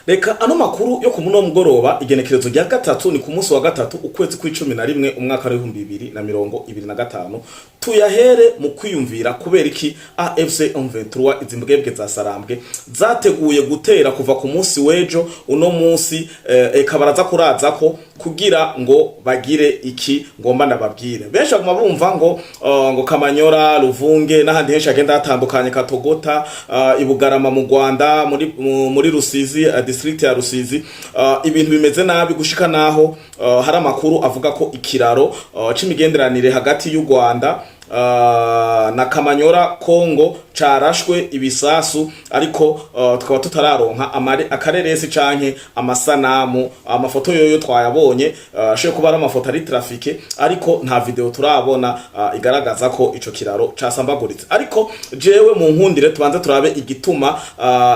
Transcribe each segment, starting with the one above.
Reka ano makuru yo ku muno mugoroba, igenekerezo rya 3, ni ku munsi wa 3, ukwezi kw'11, umwaka w'2025, tuyahere mu kwiyumvira kubera iki AFC M23, izi mbwebwe za Sarambwe, zateguye gutera kuva ku munsi w'ejo, uno munsi eka baraza kuraza ko kugira ngo bagire iki. Ngomba ndababwire, benshi baguma bumva ngo Kamanyora, Ruvunge n'ahandi henshi hagenda hatandukanye, Katogota, Ibugarama mu Rwanda, muri Rusizi, district ya Rusizi, ibintu bimeze nabi gushika naho hari amakuru avuga ko ikiraro c'imigenderanire hagati y'u Rwanda na Kamanyora, Kongo, carashwe ibisasu, ariko tukaba tutararonka akareresi canke amasanamu. Amafoto yoyo twayabonye, ashoboye kuba ari amafoto ari trafiqué, ariko nta video turabona igaragaza ko ico kiraro casambaguritse. Ariko jewe mu nkundire tubanze turabe igituma,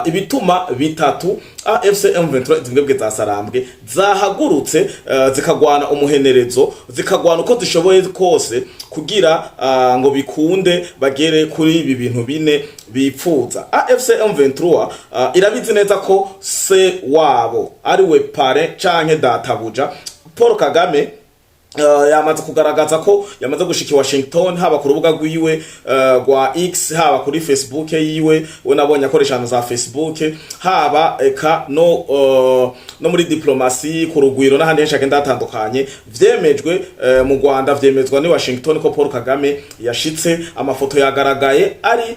ibituma bitatu AFC M23, zimbwebwe za Sarambwe, zahagurutse, zikagwana umuhenerezo, zikagwana uko zishoboye kose kugira ngo bikunde bagere kuri ibi bintu bine bipfuza. AFC M23 irabizi neza ko se wabo ari we parrain canke databuja Paul Kagame yamaze kugaragaza ko yamaze gushika i Washington, haba ku rubuga rwiwe rwa X, haba kuri Facebook yiwe, we nabonye akoresha za Facebook, haba eka no muri diplomasi ku Rugwiro n'ahandi henshi agenda hatandukanye. Vyemejwe mu Rwanda, vyemezwa ni Washington ko Paul Kagame yashitse. Amafoto yagaragaye ari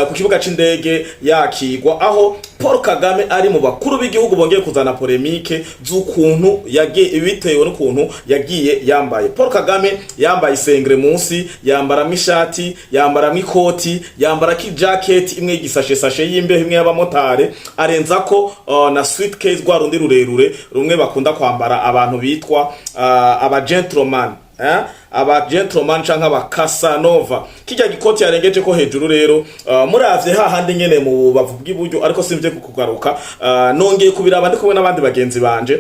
ku kibuga c'indege yakigwa, aho Paul Kagame ari mu bakuru b'igihugu bongeye kuzana polémique z'ukuntu yagiye, bitewe n'ukuntu yagiye yambaye. Paul Kagame yambaye isengere munsi, yambaramwo ishati, yambaramwo ikoti, yambara ki jacket imwe y'igisashe sashe y'imbeho imwe y'abamotari, arenza ko na suitcase, rwa rundi rurerure rumwe bakunda kwambara abantu bitwa aba gentleman, eh? Aba gentleman canke aba Casanova. Kijya gikoti yarengeje ko hejuru rero, muravye hahandi nyene mu bubavu bw'iburyo, ariko simvye kukugaruka. Nongeye kubiraba ndi kumwe n'abandi bagenzi banje,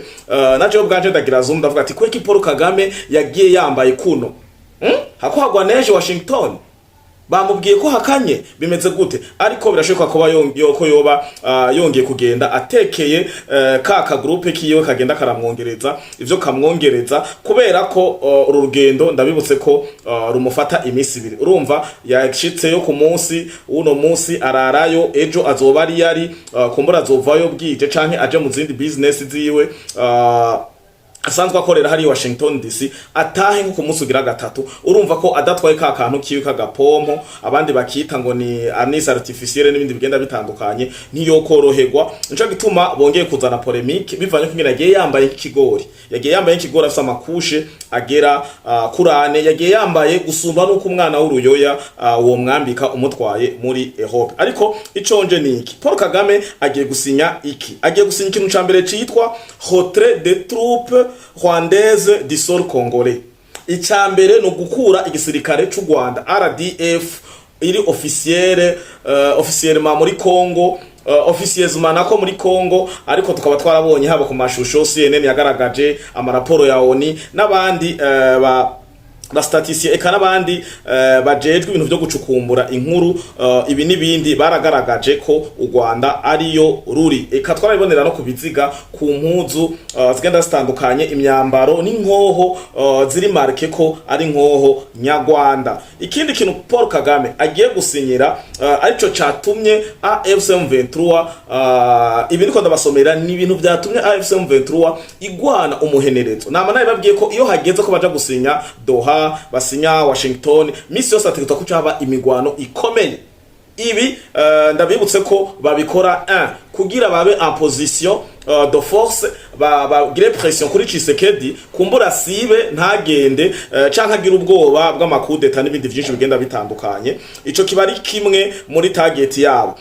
naje ubwanje ndagira zoom, ndavuga ati: "Kweki Paul Kagame yagiye yambaye kuno, Hako hagwa neje Washington, bamubwiye ko hakanye, bimeze gute?" Ariko birashoboka kuba ko yoba yongeye kugenda atekeye ka ka groupe kiwe kagenda karamwongereza ivyo kamwongereza, kubera ko uru rugendo, ndabibutse ko rumufata iminsi 2. Urumva yashitseyo ku munsi uno munsi, ararayo, ejo azoba ari yari kumbura azovayo bwije canke aje mu zindi business ziwe asanzwe akorera hari Washington DC, atahe nko ku munsi ugira gatatu. Urumva ko adatwaye ka kantu kiwe kagapompo, abandi bakita ngo ni anus artificiel n'ibindi bigenda bitandukanye, niyo koroherwa. Nico gituma bongeye kuzana polémique bivanye ko yagiye yambaye nk'ikigori, yagiye yambaye nk'ikigori, afise amakushe agera kurane, yagiye yambaye gusumba nuko umwana w'uruyoya uwo mwambika umutwaye muri Europe. Ariko iconje ni iki? Paul Kagame agiye gusinya iki? Agiye gusinya ikintu ca mbere citwa retrait des troupes rwandaises du sol congolais. Icya mbere ni ugukura igisirikare c'u Rwanda, RDF, iri officiel, officiellement muri Congo, officieusement nako muri Congo, ariko tukaba twarabonye haba ku mashusho CNN yagaragaje, amaraporo ya ONU n'abandi ba statisticiens eka n'abandi bajejwe ibintu vyo gucukumbura inkuru, ibi n'ibindi, baragaragaje ko u Rwanda ariyo ruri. Eka twarabibonera no kubiziga ku mpuzu zigenda zitandukanye, imyambaro n'inkoho ziri marqué ko ari nkoho nyarwanda. Ikindi kintu Paul Kagame agiye gusinyira, arico catumye AFC M23, ibi niko ndabasomera, ni ibintu vyatumye AFC M23 igwana umuhenerezo. Nama nabibabwiye ko iyo hageze ko baja gusinya Doha, basinya Washington, misi yose ategetswe ko haba imigwano ikomeye. Ibi ndabibutse ko babikora 1 kugira babe en position de force, bagire pression kuri Tshisekedi, kumbura sibe ntagende, canke agira ubwoba bw'amakudeta n'ibindi vyinshi bigenda bitandukanye. Ico kiba ari kimwe muri target yabo.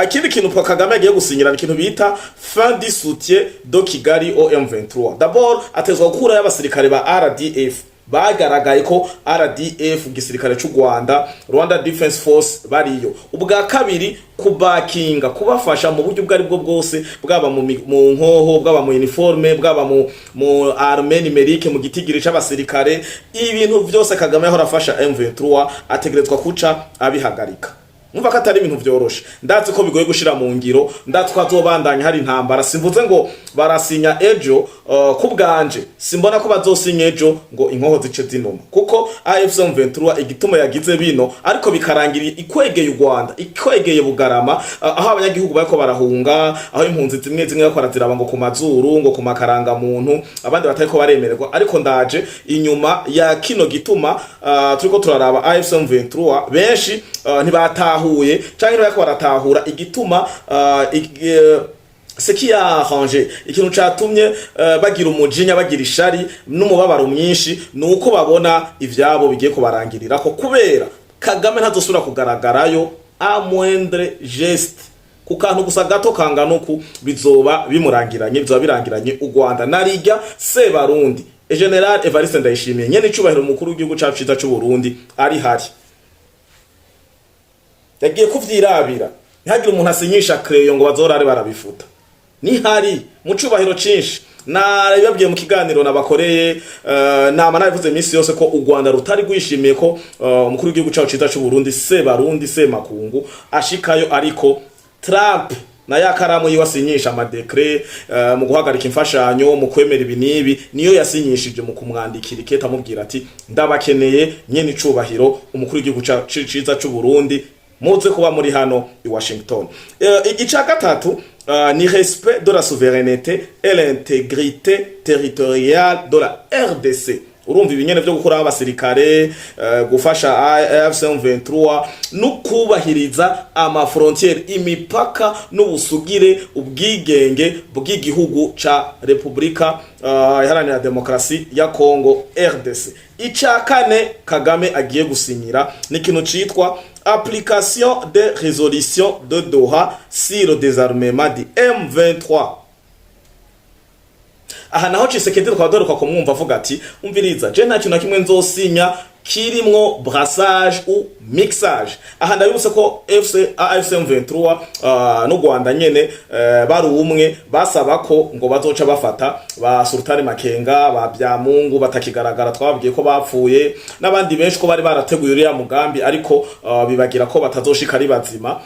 Ikindi kintu Paul Kagame agiye gusinyira ni ikintu bita fin du soutien de Kigali au M23. D'abord atezwa gukura y'abasirikare ba RDF bagaragaye ko RDF, gisirikare c'u Rwanda, Rwanda Defense Force, bariyo. Ubwa kabiri, kubakinga, kubafasha mu buryo ubwo ari bwo bwose, bwaba mu nkoho, bwaba mu uniforme, bwaba mu arme numérique, mu gitigiri c'abasirikare, ibintu vyose Kagame yahora afasha M23 ategerezwa kuca abihagarika. Mwumva ko atari ibintu vyoroshe. Ndazi ko bigoye gushira mu ngiro, ndazi ko hazobandanya hari intambara. Simvuze ngo barasinya ejo. Ku bwanje simbona ko bazosinya ejo ngo inkoho zice zinuma, kuko AFC M23 igituma yagize bino, ariko bikarangira ikwegeye u Rwanda, ikwegeye Bugarama, aho abanyagihugu bariko barahunga, aho impunzi zimwe zimwe bariko baraziraba ngo ku mazuru, ngo ku makaranga muntu, abandi batariko baremererwa. Ariko ndaje inyuma ya kino gituma turiko turaraba AFC M23, benshi ntibatahuye canke bariko baratahura igituma ce qui a arrangé, ikintu catumye bagira umujinya, bagira ishari n'umubabaro mwinshi, nuko babona ivyabo bigiye kubarangirirako, kubera Kagame ntazosubira kugaragarayo. À moindre geste, ku kantu gusa gato kangana uku, bizoba bimurangiranye, bizoba birangiranye u Rwanda. Narirya Sebarundi Général Evariste Ndayishimiye, nyene icubahiro umukuru w'igihugu cacu ciza c'u Burundi, ari hari yagiye kuvyirabira. Ntihagire umuntu asinyisha crayon ngo bazorare barabifuta. Nihari mu cubahiro cinshi. Narabibabwiye mu kiganiro nabakoreye, nama nabivuze iminsi yose ko u Rwanda rutari rwishimiye ko umukuru w'igihugu cacu ciza c'u Burundi, Sebarundi Semakungu, ashikayo. Ariko Trump na ya karamu yiwe asinyisha ama décrets mu guhagarika imfashanyo, mu kwemera ibi n'ibi, niyo yasinyishije mu kumwandikira ikete amubwira ati: "Ndabakeneye, nyene icubahiro umukuru w'igihugu ciza c'u Burundi, muze kuba muri hano i Washington." Ica gatatu ni respect de la souveraineté et l'intégrité territoriale de la RDC. Urumva ibinyene vyo gukuraho abasirikare, gufasha AFC M23 no kubahiriza ama frontières, imipaka n'ubusugire, ubwigenge bw'igihugu ca Republika Iharanira Demokrasi ya Congo, RDC. Ica kane Kagame agiye gusinyira ni ikintu citwa application des résolutions de Doha sur le désarmement du M23. Aha naho Tshisekedi tukaba duheruka kumwumva avuga ati: "Umviriza, je nta kintu na kimwe nzosinya kirimwo brassage ou mixage." Aha ndabibutse ko FC AFC M23 n'u Rwanda nyene bari umwe, basaba ko ngo bazoca bafata ba Sultani Makenga, ba Byamungu batakigaragara, twababwiye ko bapfuye, n'abandi benshi, ko bari barateguye uriya mugambi, ariko bibagira ko batazoshika ari bazima,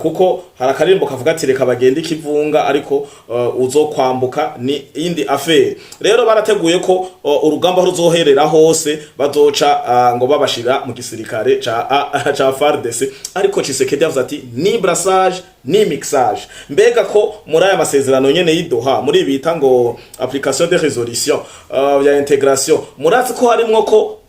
kuko hari akaririmbo kavuga ati: "Reka bagende ikivunga, ariko uzokwambuka ni indi affaire." Rero barateguye ko urugamba ruzoherera hose bazoca ngo babashira mu gisirikare ca FARDC. Ariko Tshisekedi yavuze ati: "Ni brassage ni mixage." Mbega ko muri aya masezerano nyene y'i Doha, muri bita ngo application des résolutions ya intégration, murazi ko harimwo ko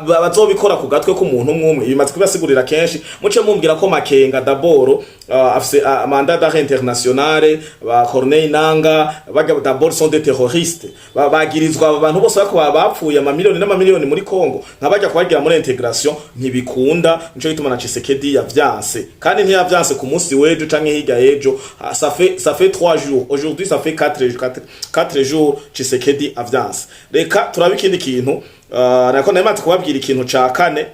bazobikora ku gatwe k'umuntu umwe umwe. Bimaze kubibasigurira kenshi. Muce mumbwira ko Makenga d'abord afise mandat d'arrêt internationale, ba Corneille Nanga baga d'abord sont des terroristes. Bagirizwa abantu bose bako bapfuye amamiliyoni n'amamiliyoni muri Congo, nkabajya kubagira muri intégration ntibikunda. Nico gituma na Tshisekedi yavyanse, kandi ntiyavyanse ku munsi w'ejo canke hirya y'ejo. Ça fait 3 jours aujourd'hui, ça fait 4 jours Tshisekedi avyanse. Reka turabe ikindi kintu. Nako nari kubabwira ikintu ca kane,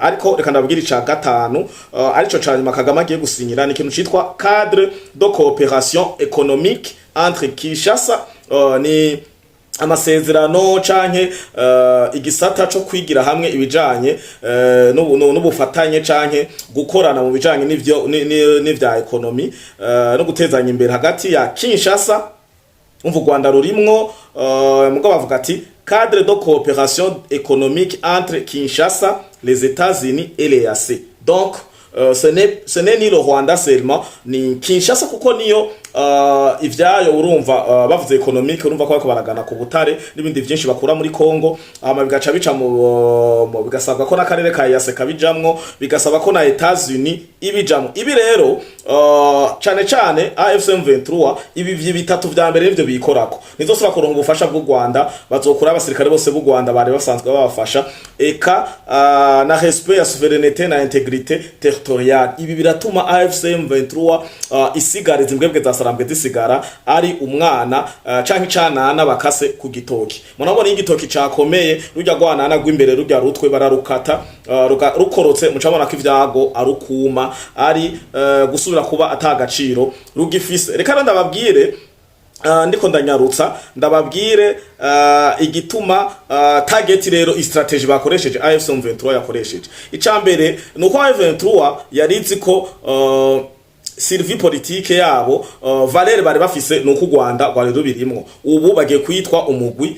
ariko reka ndababwira ica gatanu, arico ca nyuma Kagame agiye gusinyira. Ni ikintu citwa cadre de coopération économique entre Kinshasa, ni amasezerano canke igisata co kwigira hamwe ibijanye n'ubufatanye canke gukorana mu bijanye n'ivyo n'ivya économie no gutezanya imbere hagati ya Kinshasa. Umva, u Rwanda rurimwo, mugabo bavuga ati cadre de coopération économique entre Kinshasa, les États-Unis et l'EAC. Donc ce n'est ni le Rwanda seulement, ni Kinshasa, kuko niyo ivyayo. Urumva, bavuze économique, urumva ko bariko baragana ku butare n'ibindi vyinshi bakura muri Congo, hama bigaca bica mu bigasabwa ko n'akarere ka EAC kabijamwo, bigasaba ko na États-Unis ibijamwo. Ibi rero cane cane AFC M23, ibi bitatu vya mbere nivyo bikorako. Nizosubira kuronka ubufasha bw'u Rwanda, bazokura abasirikare bose b'u Rwanda bari basanzwe babafasha, eka na respect ya souveraineté na intégrité territoriale. Ibi biratuma AFC M23 isigara izimbwebwe za Sarambwe zisigara ari umwana canke icanana bakase ku gitoki. Murabona iyo igitoki cakomeye, rujya rwanana rw'imbere, rujya rutwe bararukata, rukorotse, mucabona ko ivyago arukuma, ari gusubira kuba atagaciro rugifise. Reka rero ndababwire. Ndiko ndanyarutsa, ndababwire igituma target rero, strategy bakoresheje, AFC M23 yakoresheje. Icambere nuko AFC M23 yarizi ko survie politique yabo, valeur bari bafise, nuko u Rwanda rwari rubirimwo. Ubu bagiye kwitwa umugwi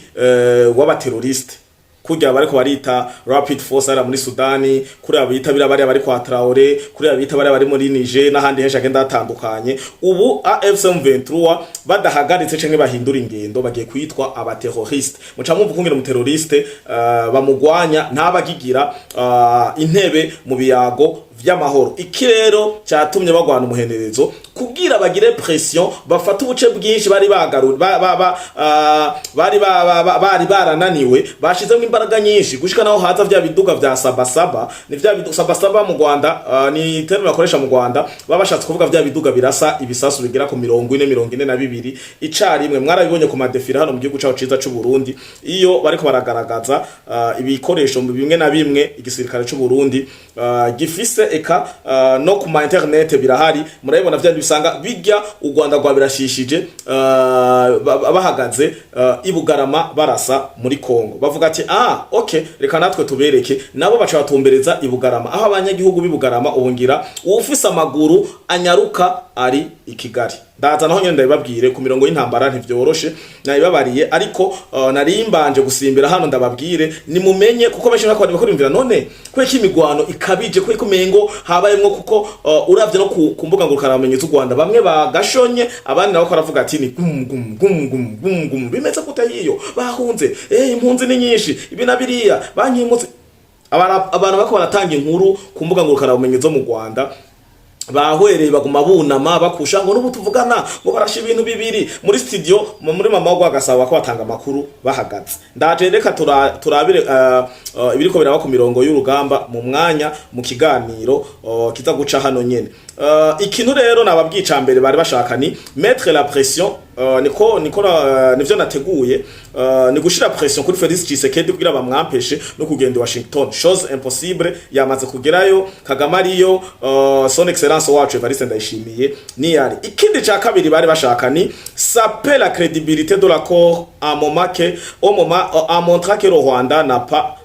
w'abaterroriste, kurya bariko barita Rapid Force ari muri Sudani, kuri abita bira bari kwa Traoré, kuri abita bari bari muri Niger n'ahandi henshi agenda hatandukanye. Ubu AFC M23 badahagaritse canke bahindura ingendo, bagiye kwitwa abaterroriste. Muca mwumva ukungene umuterroriste bamugwanya, ntabagigira intebe mu biyago vy'amahoro. Iki rero cyatumye bagwana umuhenerezo kugira bagire pression, bafate ubuce bwinshi bari bagaru ba, ba, ba, bari ba, ba, ba, bari barananiwe, bashizemo imbaraga nyinshi gushika naho haza vya biduga vya sabasaba. Ni vya biduga sabasaba mu Rwanda, ni terme bakoresha mu Rwanda, baba bashatse kuvuga vya biduga birasa ibisasu bigera ku 40, 42 icarimwe. Mwarabibonye ku madéfilé hano mu gihugu cacu ciza c'u Burundi, iyo bariko baragaragaza ibikoresho bimwe na bimwe igisirikare c'u Burundi gifise, eka no ku ma internet birahari, murabibona vya bisanga bijya u Rwanda rwa birashishije, bahagaze i Bugarama barasa muri Kongo, bavuga ati: "Ah, okay, reka natwe tubereke." Nabo baca batumbereza i Bugarama, aho abanyagihugu b'i Bugarama ubungira uwufise amaguru anyaruka ari i Kigali. Ndaza naho nyene ndabibabwire ku mirongo y'intambara, ntivyoroshe, nabibabariye. Ariko nari mbanje gusimbira hano ndababwire nimumenye, kuko benshi nako bari none kubera ko imigwano ikabije, kubera ko umengo habayemwo, kuko uravye no ku mbuga ngurukanabumenyi z'u Rwanda, bamwe bagashonye, abandi nabo baravuga ati: "Ni gum gum gum gum gum gum, bimeze gute hiyo? Bahunze, impunzi ni nyinshi, ibi na biriya bankimutse." Abantu bako baratanga inkuru ku mbuga ngurukanabumenyi zo mu Rwanda bahwereye, baguma bunama bakusha ngo n'ubu tuvugana ngo barashe ibintu bibiri muri studio muri mama wa Gasabo, ko batanga amakuru bahagaze. Ndaje, reka turabire ibiriko biraba ku mirongo y'urugamba mu mwanya mu kiganiro kiza guca hano nyene. Ikintu rero nababwica mbere bari bashaka ni mettre la pression, niko nivyo nateguye, ni gushira pression kuri Felix Tshisekedi kugira bamwampeshe no kugenda i Washington, chose impossible. Yamaze kugerayo, Kagame ariyo, son excellence wacu Evariste Ndayishimiye niyari. Ikindi ca kabiri bari bashaka ni saper la crédibilité de l'accord à moment que au moment en montrant que le Rwanda n'a pas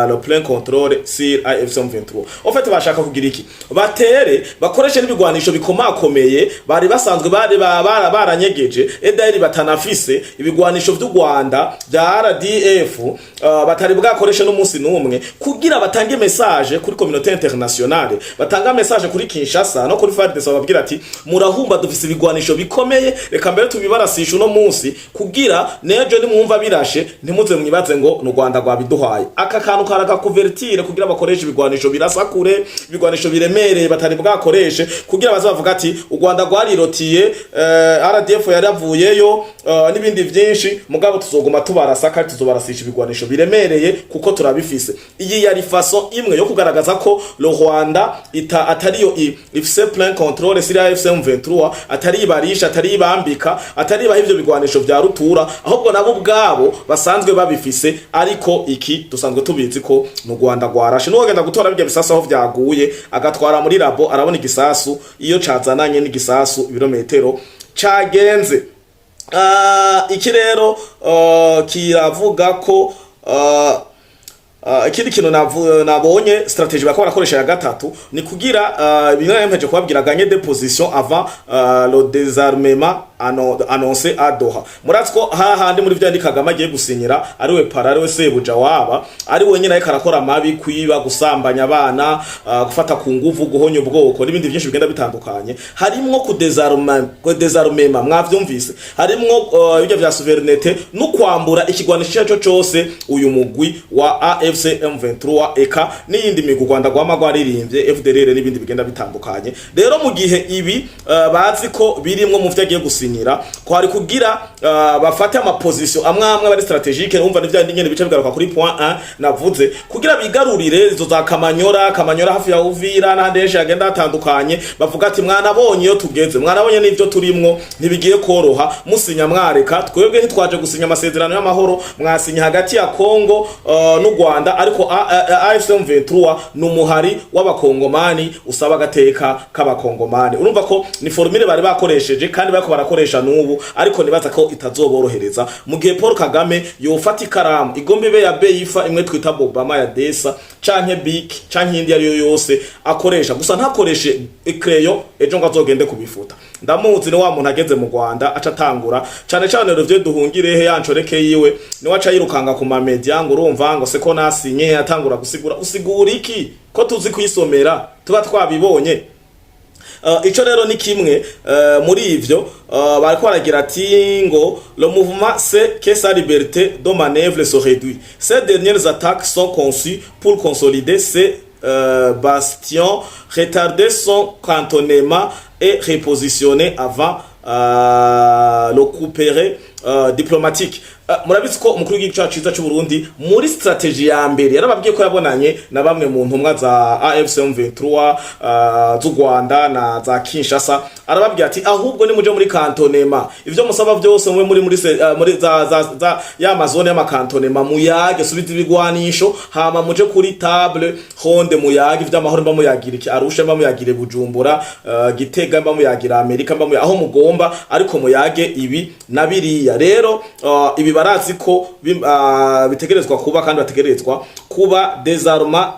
le plein contrôle sur AFC M23. En fait, bashaka kugira iki? Batere bakoreshe n'ibigwanisho bikomakomeye bari basanzwe bari baranyegeje, edayiri batanafise ibigwanisho vy'u Rwanda bya RDF, batari bwakoreshe n'umunsi n'umwe, kugira batange message kuri communauté internationale, batanga message kuri Kinshasa no kuri FARDC, bababwira ati: "Murahumba, dufise ibigwanisho bikomeye, reka mbere tubibarasisha uno munsi kugira nejo nimwumva birashe ntimuze mwibaze ngo ni u Rwanda rwabiduhaye." Aka kantu karaga couverture kugira bakoreshe ibigwanisho birasa kure, ibigwanisho biremereye batari bwakoreshe, kugira baze bavuga ati: "U Rwanda rwarirotiye, RDF yaravuyeyo, n'ibindi vyinshi, mugabo tuzoguma tubarasa kandi tuzobarasisha ibigwanisho biremereye kuko turabifise." Iyi yari façon imwe yo kugaragaza ko le Rwanda atariyo ifise plein contrôle sur AFC M23, atari ibarisha, atari ibambika, atari ibaha ivyo bigwanisho vya rutura, ahubwo nabo ubwabo basanzwe babifise. Ariko iki dusanzwe tubizi ko mu Rwanda rwarashe, n'uwagenda gutora bijya bisasu aho vyaguye agatwara muri labo, arabona igisasu iyo cazananye n'igisasu ibirometero cagenze. Iki rero kiravuga ko ikindi kintu nabonye stratégie bako barakoresha ya gatatu ni kugira bimwe yempeje kubabwira, gagner des positions avant le désarmement annoncé à Doha. Muratsi ko hahandi muri vya Kagame agiye gusinyira, ariwe para, ariwe sebuja waba ari wenyine, ariko arakora amabi, kwiba, gusambanya abana, gufata ku nguvu, guhonya ubwoko n'ibindi byinshi bigenda bitandukanye, harimwo kudésarmement, mwavyumvise, harimwo ibyo vya souveraineté no kwambura ikigwanisho icyo cose uyu mugwi wa AFC M23, eka n'iyindi migwi u Rwanda rwama rwaririmbye, FDLR n'ibindi bigenda bitandukanye. Rero mu gihe ibi bazi ko birimwo mu vyo agiye gusinyira, kwari kugira bafate amaposition amwe amwe bari stratégique. Umva, n'ivya nyene bice bigaruka kuri point 1 navuze, kugira bigarurire izo za Kamanyora, Kamanyora hafi ya Uvira n'ahandi henshi hagenda hatandukanye, bavuga ati: "Mwanabonye iyo tugeze, mwanabonye n'ivyo turimwo, ntibigiye koroha musinya mwareka. Twebwe ntitwaje gusinya amasezerano y'amahoro, mwasinya hagati ya Kongo n'u Rwanda." Rwanda, ariko AFC M23 ni umuhari w'Abakongomani usaba agateka k'Abakongomani. Urumva ko ni formule bari bakoresheje kandi bariko barakoresha n'ubu, ariko nibaza ko itazoborohereza mu gihe Paul Kagame yofata ikaramu igomba ibe ya Beifa, imwe twita Bobama ya Desa, canke Bic, canke indi ariyo yose akoresha, gusa ntakoreshe crayon ejo ngo azogende kubifuta. Ndamuzi, ni wa muntu ageze mu Rwanda aca atangura cane cane ruvye duhungirehe yancoreke yiwe, niwe aca yirukanga ku ma médias ngo urumva ngo seko nasinye, atangura gusigura. Usigura iki ko tuzi kwisomera, tuba twabibonye? Ico rero ni kimwe muri ivyo bariko baragira ati ngo le mouvement sait que sa liberté de manœuvre se réduit. Ces dernières attaques sont conçues pour consolider ses bastions, retarder son cantonnement et repositionner avant le couperet diplomatique. Murabizi ko umukuru w'igihugu cacu ciza c'u Burundi muri stratégie ya mbere yarababwiye ko yabonanye na bamwe mu ntumwa za AFC M23 z'u Rwanda na za Kinshasa, arababwira ati ahubwo nimuje muri cantonnement, ivyo musaba vyose mube muri za ya ma zones y'ama cantonnements, muyage, subiza ibigwanisho, hama muje kuri table ronde, muyage ivy'amahoro, mba muyagira iki Arusha, mba muyagire Bujumbura, Gitega, mba muyagira Amerika, mba aho mugomba, ariko muyage ibi na biriya. Rero ibi barazi ko bitegerezwa kuba kandi bategerezwa kuba désarma.